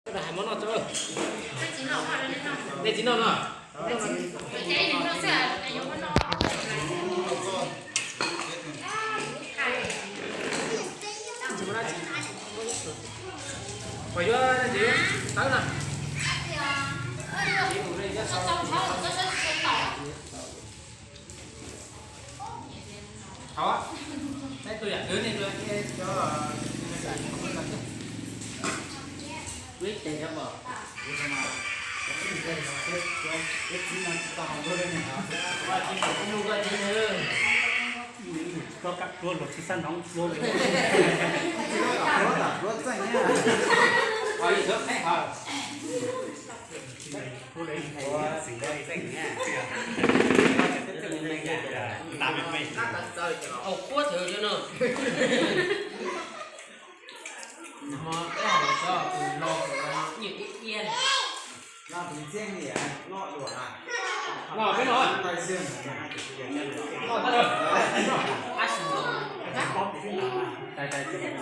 Hais mov noj tso. Nej tsis noj no? Pom yuav tawb na. Thov, nej tus yam twg nej tus, wb ces cov pom. Koj kab pluab luag tsis xab nov pluab li. Au, quab thwv cov no. Hmo peb hais cov tus no nyiaj iab iab. No peb no. No, ab sim no. Tais tais tais.